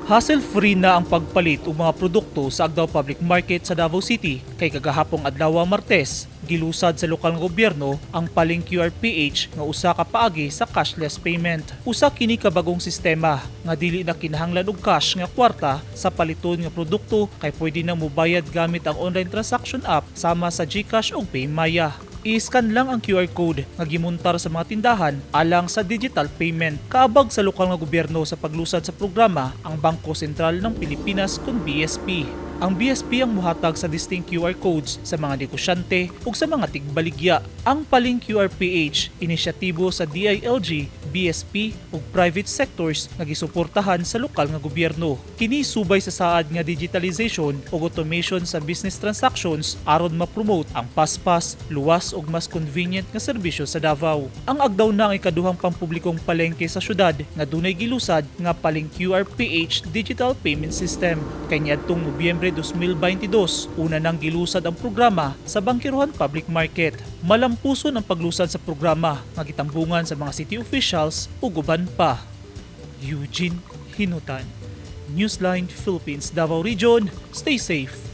Hassle-free na ang pagpalit og mga produkto sa Agdao Public Market sa Davao City kay kagahapong adlaw, Martes, gilusad sa lokal nga gobyerno ang Paling QRPH nga usa ka paagi sa cashless payment. Usa kini ka bagong sistema nga dili na kinahanglan og cash nga kwarta sa paliton nga produkto kay pwede na mobayad gamit ang online transaction app sama sa GCash ug PayMaya. I-scan lang ang QR code nga gimuntar sa mga tindahan alang sa digital payment. Kaabag sa lokal nga gobyerno sa paglusad sa programa ang Bangko Sentral ng Pilipinas kon BSP. Ang BSP ang muhatag sa distinct QR codes sa mga negosyante ug sa mga tigbaligya. Ang Paling QRPH, inisyatibo sa DILG, BSP ug private sectors nga gisuportahan sa lokal nga gobyerno. Kini subay sa saad nga digitalization ug automation sa business transactions aron ma-promote ang paspas, luwas ug mas convenient nga serbisyo sa Davao. Ang Agdao na ang ikaduhang pampublikong palengke sa syudad nga dunay gilusad nga Paling QRPH digital payment system. Kay niadtong Nobyembre 2022, una nang gilusad ang programa sa Bangkerohan Public Market. Malampuson ang paglusad sa programa nga gitambungan sa mga city officials ug uban pa. Eugene Hinutan, Newsline Philippines, Davao Region. Stay safe.